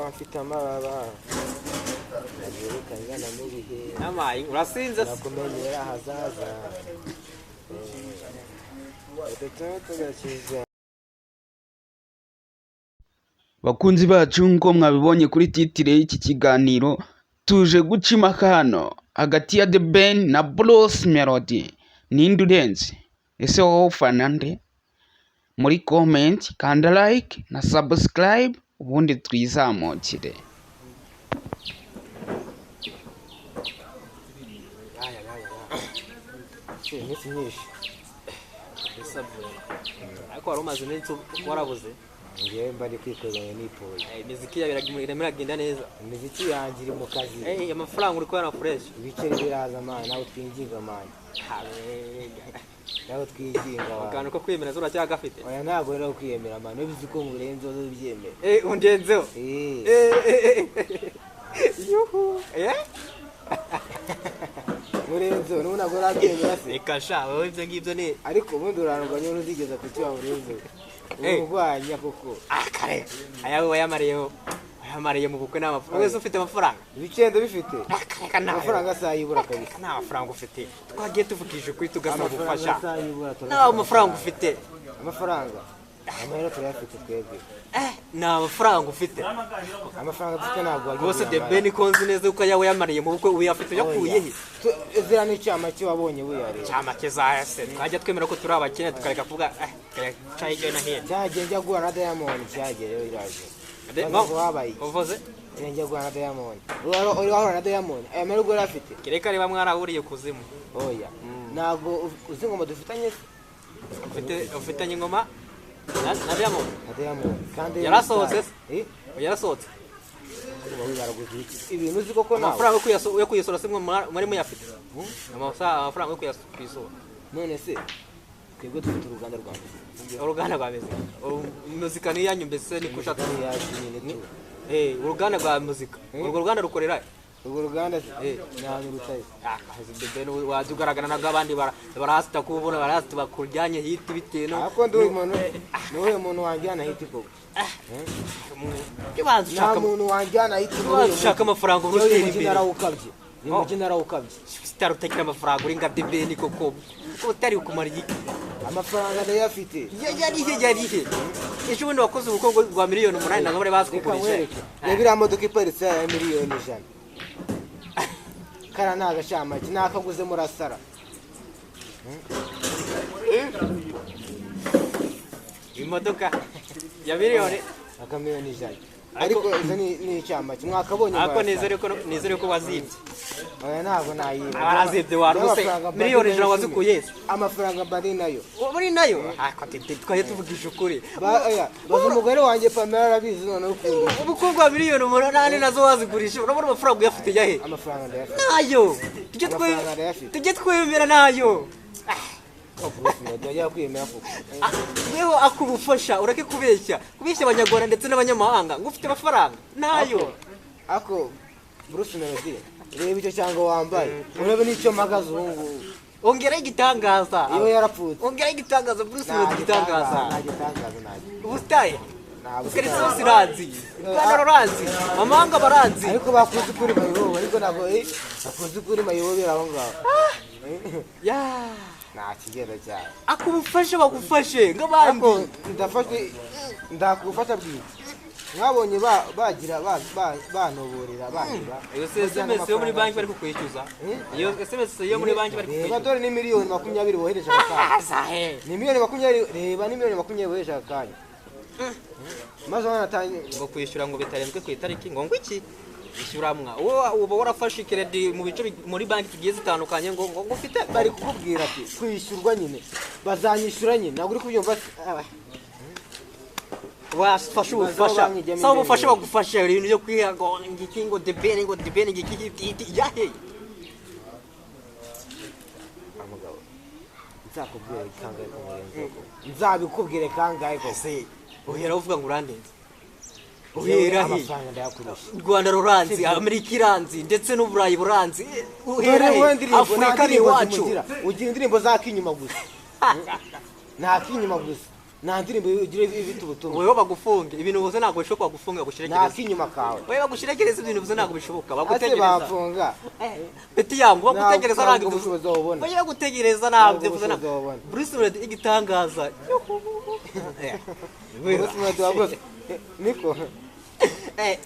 Yaba mfite amababa naguruka ngana mu bihe. Amayi urasinze se? Nakumenyera ahazaza. Tugakiza. Bakunzi bacu, nk'uko mwabibonye kuri titre y'iki kiganiro, tuje guca impaka hano hagati ya The Ben na Bruce Melody. Ninde urenze? Ese wowe ufana nde? Muri comment kanda like na subscribe, ubundi twizamukire. Aya aya aya. Iminsi myinshi. Ariko wari umaze iminsi warabuze. Ngewe mba ndi kwikoranya nipoye. Imiziki yawe irimo iragenda neza. Imiziki yanjye iri mu kazi. Amafaranga uri kubona fresh. Ibiceri biraza man, nawe twinginga man. Nawe twinginga wa. Akantu ko kwiyemera uracyagafite? Oya, ntabwo rero kwiyemera man, ubizi ko ngurenze ubyemera. Undenzeho. Eh. Yuhu. Murenzo n'ubu ntabwo urabyemera se? Reka sha, wowe ibyo ngibyo ni Ariko ubundi urarangwa niba uzigeza ku cyo wamurenzeho. Urwanya koko. Kare. Ayawe wayamariyeho. Wayamariye mu bukwe n'amafaranga. Wese ufite amafaranga? Ibicendo bifite. Reka nayo. Amafaranga asayibura kabisa. Nta mafaranga ufite. Twagiye tuvugije ukuri tugasaba Amafaranga ubufasha. asayibura. Nta mafaranga ufite. Amafaranga. Amahera turayafite twebwe. Nta mafaranga ufite. Amafaranga dufite ntabwo wagiye. Rwose The Ben ko nzi neza uko ayawe yamariye mu bukwe, uyafite uyakuye he? Ziriya ni icamake wabonye buriya rero. Cyamake za se. Twajya twemera ko turi abakene tukareka kuvuga tukaca hirya no hino. Cyagiye njya guhura na Diamond, cyagiye rero iraje. Bavuze wabaye iki? Uvuze? Njya guhura na Diamond. Uri wahura na Diamond. Aya mahirwe yari afite. Kereka niba mwarahuriye kuzimu. Oya. Ntabwo uzi ingoma dufitanye se? Ufitanye ingoma na Diamond? Na Diamond. Kandi Yarasohotse se? Eh? Yarasohotse. Baraguze iki? Ibintu uzi koko nawe. Amafaranga yo kuyisora se muri muyafite? Amafaranga yo kuyisora. None se twebwe dufite uruganda rwa muzika. Uruganda rwa muzika. Muzika ni yanyu mbese ni kushatse. Ni yacu nyine tu. Uruganda rwa muzika. Urwo ruganda rukorera. Urwo ruganda ni ahantu rutari. The Ben waje ugaragara n'abandi barasita kubona barasita bakuryanye hiti bitewe no Ariko ndi uyu muntu, ni uyu muntu wanjyana hiti koko. Kibanza Nta ushaka muntu wanjyana hiti muri Kibanza uyu ushaka amafaranga mujyi. urutera Uyu mujyi imbere. narawukabye. Uyu mujyi narawukabye. Sitari utagira amafaranga uri nka The Ben koko. Ko utari kumara iki? Amafaranga ndayafite. Yarihe yarihe. Ejo bundi wakoze ubukungu bwa miliyoni 8 nazo bari Reka bazikugurisha. nkwereke. Reba iriya modoka iparitse ya miliyoni 100. Kariya ni agashamake nakaguze murasara. Imodoka ya miliyoni Aka miliyoni 100. Ariko izo ni icamake mwakabonye. Ariko murasara. nizere ko wazibye. Oya, ntabwo nayiba. Abarazibye waruse. Amafaranga mba Miliyoni ndi 100 nayo wazikuye. icumi. Amafaranga mba ndi nayo. Muri nayo? Ariko twajya tuvugisha ukuri. Oya, baza umugore wanjye Pamela arabizi noneho ukuntu. Ubukungu bwa miliyoni 8 nazo wazigurisha. Urabona amafaranga uyafite yahe? Amafaranga ndayafite. Nayo. Amafaranga ndayafite. Tujye twemera nayo. Ndajya kwiyemera koko. Weho akubufasha ureke kubeshya. Kubeshya abanyarwanda ndetse n'abanyamahanga ngo ufite amafaranga. Nayo. Ako Bruce Melody, reba icyo cyangwa wambaye. Urebe n'icyo mpagaze ubu ngubu. Ongera igitangaza. Iyo yarapfutse. Ongera igitangaza Bruce Melody igitangaza. Nta gitangaza nta. Ubutaye. Nta Kristo siranzi. Rwanda ruranzi. Amahanga baranzi. Ariko bakuzi kuri mayibobo, ariko ntabwo bakuzi kuri mayibobo aho ngaho. Ya. Nta kigero cyane. Akubufasha bagufashe ngabandi. Ariko ndafashwe ndakufasha bwite. Mwabonye bagira banoborera bangira. Iyo SMS yo muri banki bari kukwishyuza. Iyo SMS yo muri banki bari Reba kukwishyuza. dore ni miliyoni 20 wohereje aka kanya. Azahe. Ni miliyoni 20, reba ni miliyoni 20 wohereje aka kanya. Maze wanatanye Ngo kwishyura ngo bitarenzwe ku itariki ngo iki? Ishyuramwa. Wowe uba warafashe credit mu bice muri banki tugiye zitandukanye ngo ngo ufite bari kukubwira ati kwishyurwa nyine. Bazanyishyura nyine ntabwo uri kubyumva se? Wafashe ubufasha. Saba ubufasha bagufasha ibintu byo kwiha ngo ngiki ngo The Ben ngo The Ben ngiki yahe. Mugabo, nzakubwire kangahe ko murenze ko. Nzabikubwire kangahe ko. Se uhera uvuga ngo urandenze. Uhera he? Amafaranga ndayakurusha. Rwanda ruranzi, Amerika iranzi, ndetse n'Uburayi buranzi. Uhera Dore wowe he? ndirimbo, nta Afurika ni ndirimbo iwacu. zimugira. Ugira indirimbo z'akinyuma gusa. Nta kinyuma gusa. Nta ndirimbo ugira ifite ubutumwa. Wewe bagufunge ibintu uvuze ntabwo bishoboka, bagufunga bagushyire Nta gereza. k'inyuma kawe. Wewe bagushyire gereza, ibintu uvuze ntabwo bishoboka Ase bagutegereza. bafunga. Peti yangu bagutegereza Ntabwo ntabwo ubushobozi wabubona. Wewe bagutegereza ntabwo Ntabwo uvuze ubushobozi wabubona. Bruce Melody igitangaza. Bruce Melody wa Bruce niko Eh.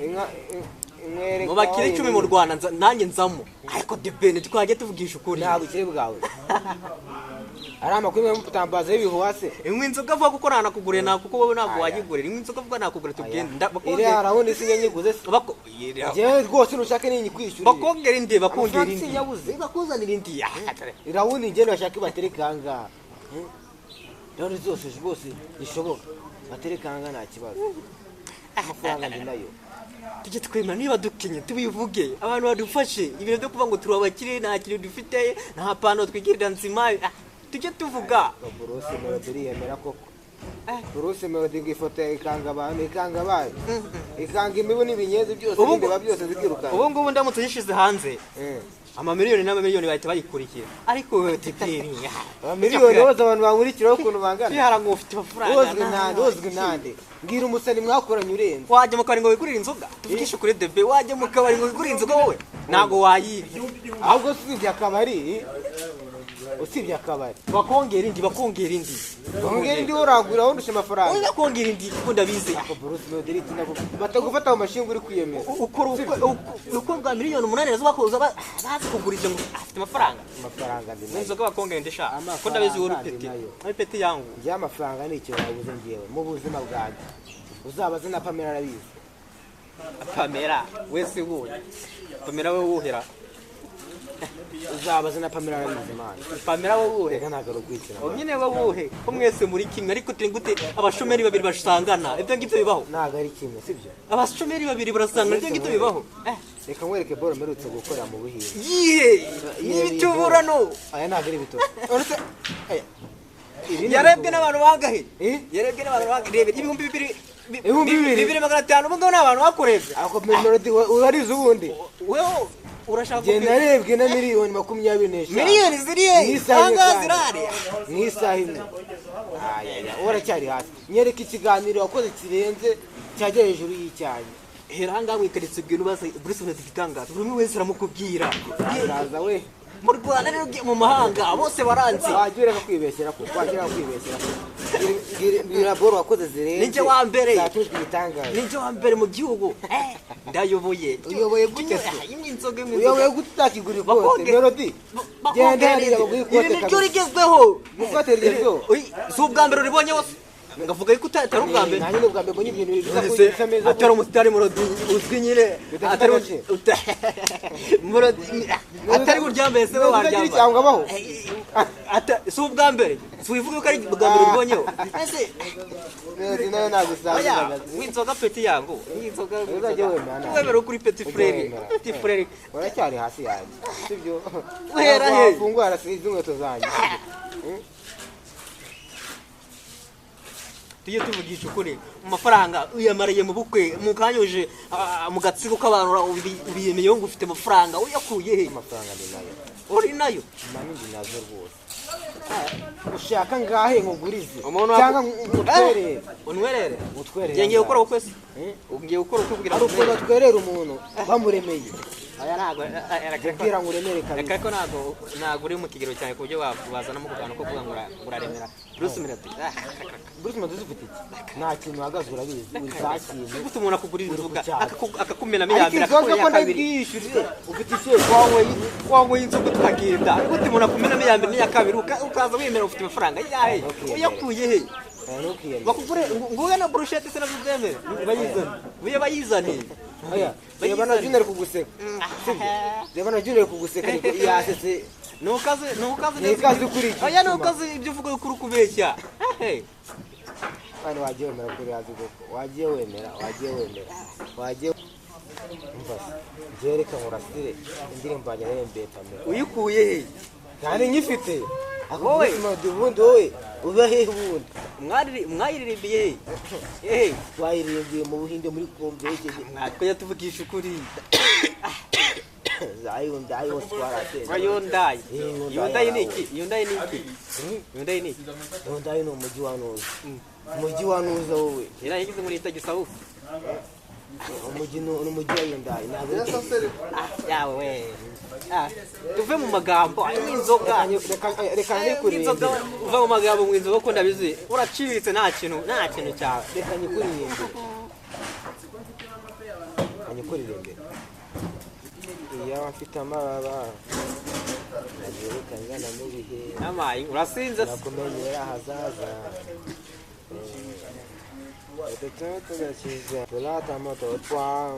Inka inkwereka Mu bakire 10 mu Rwanda nanjye nzamo, ariko The Ben twajya tuvugisha ukuri. Nta bukire bwawe, ari amakuru yo mutambaza y'ibihuha se. Inywa inzoga vuga kuko ntanakuguriye nta kuko wowe ntabwo wayigurira. Inywa inzoga vuga nakugurira tugende. Iriya rawundi si nyiguze se? Njyewe rwose nushake ninyikwishyurire. Bakongera indi, bakongera Amafaranga indi. sinyabuze. Bakuzanira indi. Rawundi njye nashaka batereka ahangaha. Rawundi zose rwose zishoboka batereka ahangaha, nta kibazo, amafaranga ndi nayo. Tujye twemera niba dukenye tubivuge, abantu badufashe. Ibintu byo kuvuga ngo turi abakire nta kintu dufite, nta pantaro twigirira nzima, tujye tuvuga. Bruce Melody yemera koko. Bruce Melody ngo ifoto yawe ikanga abantu, ikanga abayo, ikanga imibu n'ibinyenzi byose Ubu n'imbeba byose zikirukanka. Ubu ngubu ndamutse nyishyize hanze, amamiliyoni n'amamiliyoni bahita bayikurikira, ariko wowe teperi Amamiliyoni bose abantu bankurikiraho ukuntu bangana. Kwihara ngo ufite amafaranga. Wozwi nande? Wozwi nande? Mbwira umusani mwakoranye urenze. Wajya mu kabari ngo wigurire inzoga? Tuvugishe ukuri, debe, wajya mu kabari ngo wigurire inzoga? Wowe ntabwo wayiba. Ahubwo usibye akabari, usibye akabari. Bakongera indi, bakongera indi. Bongera indi, uragura wundusha amafaranga. Oya, bakongera indi kuko ndabizi. Ako Bruce Melody ritina ko batagufata mu mashinga uri kwiyemeza. Ukora ubukwe bwa miliyoni 8 nazo bakoza bazikugurije ngo afite amafaranga. Amafaranga ndi nayo. N'inzoga bakongera indi sha, Amafaranga ko ndabizi wowe ndi uri peti nayo. ari peti yangu. Njyewe amafaranga ni ikintu nabuze njyewe mu buzima bwanjye, uzabaze na Pamela arabizi. Pamela wese wuhe? Pamela we wuhera? Uzabaze na Pamela arabizi, man. Pamela we wuhe? Reka ntabwo ari ukwikina, man. Nyine we wuhe ko mwese muri kimwe? Ariko turi gute abashomeri babiri basangana? Ibyo ngibyo bibaho? Ntabwo ari kimwe, sibyo? Abashomeri babiri barasangana, ibyo ngibyo bibaho? Reka nkwereke boro mperutse gukora mu Buhinde. Yihe? N'ibituburano. Aya ntabwo ari ibitoki uretse aya. Ibi ni Yarebwe ibituburo. n'abantu bangahe? Eh? Yarebwe n'abantu bangahe? Reba, 2000. 2000? 2500, ubu ngubu ni abantu bakurebye. Ako Melody urarize ubundi. Wewe urashaka Njye narebwe na miliyoni 25. Miliyoni ziri he? Mu isaha imwe. Ahangaha Kandi. zirahari. Mu isaha imwe. Ayaya, uracyari hasi. Nyereka ikiganiro wakoze kirenze cyajya hejuru y'icyanjye. Hera ahangaha wikaritse ubwira ubaza Bruce Melody igitangaza, buri umwe wese aramukubwira. Uraza we. Mu Rwanda rero ugiye mu mahanga bose baranzi. Wajya ureka kwibeshyera ko wajya ureka kwibeshyera ko. Mbwira boro wakoze zirenze. Ninjye wa mbere. Zatujwe ibitangaza. Ninjye wa mbere mu gihugu. Ndayoboye. Uyoboye gute se? Imwe inzoga, imwe Uyoboye inzoga. gute utakigura ikote? Melody, Bakongera genda hariya indi. baguhe Iri ikote niryo kabisa. rigezweho. Ikote rigezweho. Oyi, si ubwa mbere uribonye wose ngavuga yuko atari ubwa mbere. Nanjye ni ubwa mbere mbonye ibintu biza None se, kusa meza. Atari umusitari Melody uzwi nyine Bidafite atari agaciro. Melody atari buryambaye se we Melody utagira waryambaye icyangwa abaho. Si ubwa mbere, si wivuga yuko ari ubwa mbere uribonyeho ese? Melody nawe nagusanga. Oya, w'inzoga peti yangu, w'inzoga. Uzajya wemera nawe. Wemera kuri peti Ujya frere. wemera. Peti frere. Uracyari hasi yanjye, sibyo? Uhera Ntabwo he? wafungura izi inkweto zanjye, sibyo? Tujye tuvugisha ukuri, mu mafaranga uyamariye mu bukwe mu kanyuje mu gatsiko k'abantu ubiyemeyeho ngo ufite amafaranga, uyakuye he? Amafaranga ndi nayo. Uri nayo. Mani ndi nazo rwose. Ushaka ngahe nkugurize Umuntu cyangwa ngutwerere? Unwerere. Ngutwerere. Ngiye ngiye gukora ubukwe se? Eh? Ngiye gukora ubukwe kugira Hari ukuntu ngo batwerera umuntu bamuremeye. Oya, ntabwo Kubwira ngo uremere reka kabisa. ko ntabwo uri mu kigero cyane ku buryo wazanamo ku kantu ko kuvuga ngo uraremera Bruce Melody. Bruce Melody ufite iki? Nta kintu uhagaze, urabizi, uri za kintu. Gute umuntu akugurira Uri inzoga ku cyaro. Akakumenamo iya Ariko mbere inzoga akakumenamo ko iya kabiri? ndabwiyishyurire, ufite isheke. Wanyweye inzoga tukagenda, gute umuntu akumenamo iya mbere n'iya kabiri ukaza wemera ufite amafaranga yahe? Ntukiyemere. Uyakuye he? Oya, ntukiyemere. Bakugure nguhe na burushete se nabyo byemere bayizane, buye bayizane. Oya, reba na Junior ari kuguseka, sibyo? Reba na Junior ari kuguseka, ariko yasetse. Nukaze nukaze. Ntukaze ukuri iki Oya, gituma. nukaze ibyo uvuga ukuri kubeshya. Hey. Mani, wagiye wemera kuri hazi koko, wagiye wemera, wagiye wemera, wagiye umva se. Njyewe reka nkurasire indirimbo yanjye naririmbye Pamela. Uyikuye he? Kandi nyifite. Wowe. Bruce Melody ubundi wowe uba hehe ubundi? Mwayiririmbiye he? Hey. Twayiririmbiye mu Buhinde muri Congo. Mwakwiye tuvugisha ukuri. Za Hyundai hose twarateye. Hyundai. Hyundai. Hyundai ni iki? Hyundai ni iki? Hyundai ni iki? Hyundai ni umujyi wa Ntuza. Umujyi wa Ntuza wowe. Yari yagize muri itagisabu. Umujyi ni umujyi wa Hyundai. Ntabwo ari Yawe we. Tuve mu magambo anywa inzoga. Reka Inzoga nyikuririmbire. uva mu magambo mu inzoga ko ndabizi. Uraciriritse nta kintu cyawe. Reka nyikuririmbire. Reka nyikuririmbire. Iyo mfite amababa aguruka ngana mu bihe. Amayi urasinze se. Nakumenyera ahazaza. Tugakiza turata moto twa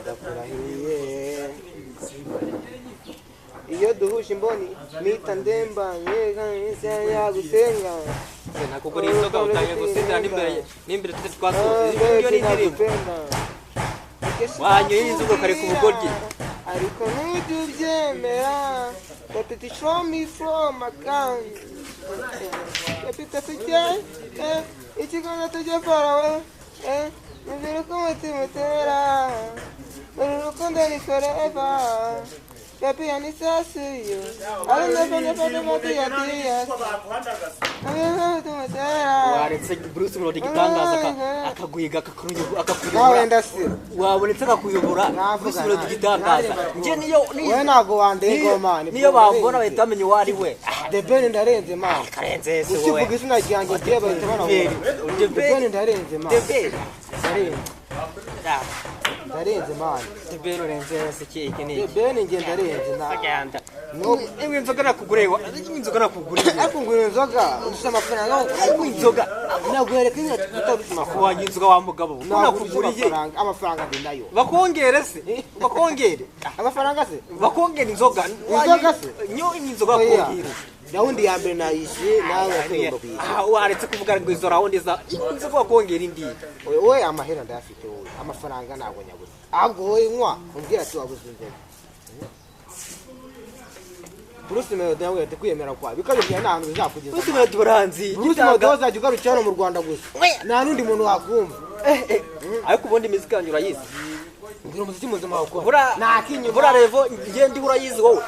ndakurahiye. Iyo duhuje imboni mpita ndemba nkeka gusenga. Nakugura inzoga utangiye gusinzira n'imbere tute twasohotse. Iyo ni indirimbo. Wanyoye inzoga ukareka ubugoryi. Ariko ntujya ubyemera. Kapita show me from account. Kapita tujye ikiganza tujye farawe. Nzira uko umutima utera. Uru rukundo ni forever. Kapita ni sasiyo. Ari never never tiya tiya. Waretse Bruce Melody igitangaza akaguhiga akakuyobora. Nawe ndasira. Wabonetse akakuyobora. Bruce Melody igitangaza. Njye niyo wowe ntabwo wandega man. Niyo bambona bahita bamenya uwo ari we. The Ben ndarenze man. Karenze se wowe. Ukivuga izina ryanjye bye bahita banabona. The The Ben Ben ndarenze man. The Ben. Ndarenze. Ndarenze man. The Ben urenze se iki ni The Ben njye ndarenze na. Agenda. No, inzoga nakuguriye. Inzoga nakuguriye. Ariko ngura inzoga ufite amafaranga Ariko inzoga naguhereka inka utarusha amafaranga. Wanywa inzoga wa mugabo. Nakuguriye. Amafaranga ndi nayo. Bakongere se. Bakongere. Amafaranga se. Bakongera inzoga. Inzoga se. Nyo inzoga bakongera. Raundi ya mbere nayishyuye nawe ugomba kuyishyura. Waretse kuvuga ngo izo raundi za inzoga bakongera indi. Wowe amahera ndayafite wowe. Amafaranga ntabwo nyabuze. Ahubwo wowe nywa umbwira ati wabuze inzoga. Bruce Melody nawe yahita kwiyemera kwawe bikabibwira nta hantu bizakugeza. Bruce Melody baranzi. Bruce Melody wazajya ugarukira hano mu Rwanda gusa. Nta n'undi muntu wakumva. Ariko ubundi imiziki yanjye urayizi. Mbwira umuziki muzima wakora. Bura revo njye ndi urayizi wowe.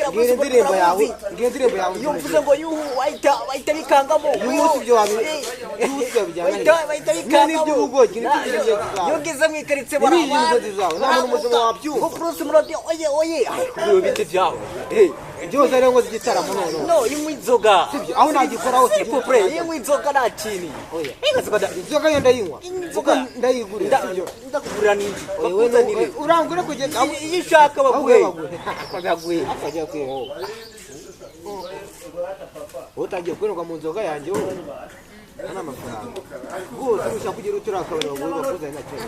Mbwira indirimbo yawe. Mbwira indirimbo yawe. Iyo mvuze ngo yuhu bahita bikangamo. Yuhu ibyo wabijyana. Bahita bikangamo. N'ibyo ubugoryi n'ibyo zawe. Iyo ngeze mu ikaritsiye barabara. Nta muntu muzima wabyumva. Ngo Bruce Melody oye oye. Ariko ibiti byawe. Byose ari ngo z'igitaramo none. No, inywa inzoga. Sibyo, aho nagikora hose. Sipopre, inywa inzoga nta kintu. Oya. Inzoga yo ndayinywa. Inzoga ndayigurira sibyo. Ndakugurira n'indi. Bakuzanire. Urangure kugenda iyo ushaka baguhe. Baguhe. Akajya kwiha wowe. Utangiye kwirirwa mu nzoga yanjye wowe. Nta amafaranga. Rwose ushaka kugira utura akabari baguhe bakuzanira nta kibazo.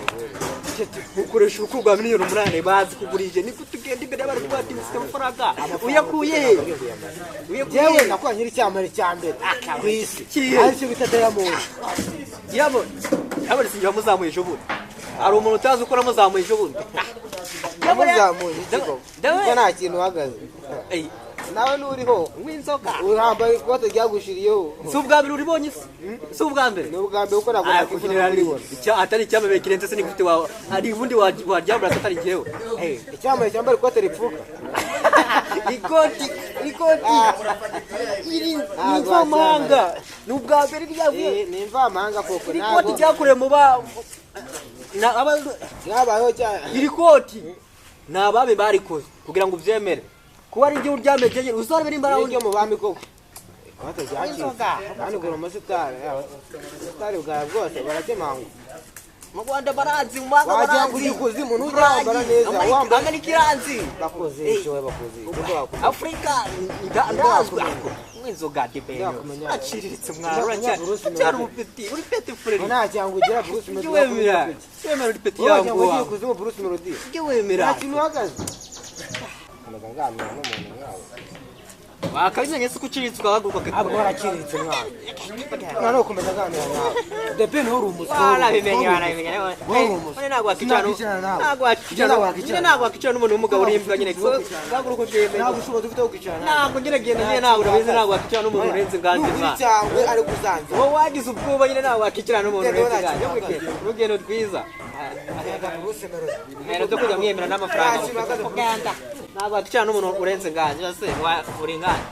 Ukoresha ubukwe bwa 8 miliyoni bazi kugurije niko tugenda imbere y'abantu bati mufite amafaranga uyakuye he? Yewe nakuwa nyiri icyamare cya mbere ku isi aricyo bita Diamond. Diamond Diamond sinjye wamuzamuye ejo bundi. Hari umuntu utazi uko namuzamuye ejo bundi. Yamuzamuye ikigo kuko nta kintu uhagaze nawe nuriho w'inzoga urambaye ikote ryagushiriyeho. Si ubwa mbere uribonye se? Si ubwa mbere? Ni ubwa mbere kuko ntabwo nakwifuna kuribona. Atari icyamamare kirenze se nigute wawe hari ubundi waryambara atari njyewe. Icyamamare cyambara ikote ripfuka. Ikoti iri ni imvamahanga. Ni ubwa mbere ryavuye. Ni imvamahanga koko. Iri koti ryakorewe mu ba ryabayeho cyane. Iri koti ni abami barikoze kugira ngo ubyemere. Kuba ari igihe uryamye uzarebe nimba ari iryo mu bami koko. Ikote ryacitse kandi ugura umusitari ubusitari bwawe bwose barakemangwa. Mu Rwanda baranzi, mu mahanga baranzi. Wagira ngo uri ikuzimu ntuzambara neza. Wambara n'ikiranzi. Bakoze icyo we bakoze. Afurika ndazwi. Inzoga de Ben. Aciriritse mwana uracyari umupeti uri peti fureri. Nta cyangwa ugira Bruce Melody. Wemera. Wemera uri peti yangu. Wagira ngo ugiye ikuzimu Bruce Melody. Wemera. Nta kintu uhagaze. Komeza nganira n'umuntu nkawe. Wakabimenye se ko uciriritse ukahaguruka. Ahubwo waraciriritse mwana. None ukomeza aganira nawe. The Ben uri umuswa. Warabimenye warabimenye. None ntabwo wakicara. Ntabwo wakicara. Ntabwo wakicara n'umuntu w'umugabo uri imbwa nyine. Gahaguruka ugende. Ntabwo ushoboye ufite wo kwicara nawe. Ntabwo nyine genda nyine ntabwo urabizi ntabwo wakicara n'umuntu urenze nganjye mwana. Cyangwa ari kuzanze. Wowe wagize ubwoba nyine ntabwo wakicara n'umuntu urenze nganjye. Urugendo rwiza. Bruce Melody. Ibintu byo kujya mwemera n'amafaranga. Nta kintu ahagaze. Ntabwo wakicara n'umuntu urenze nganjye, se uri nganjye.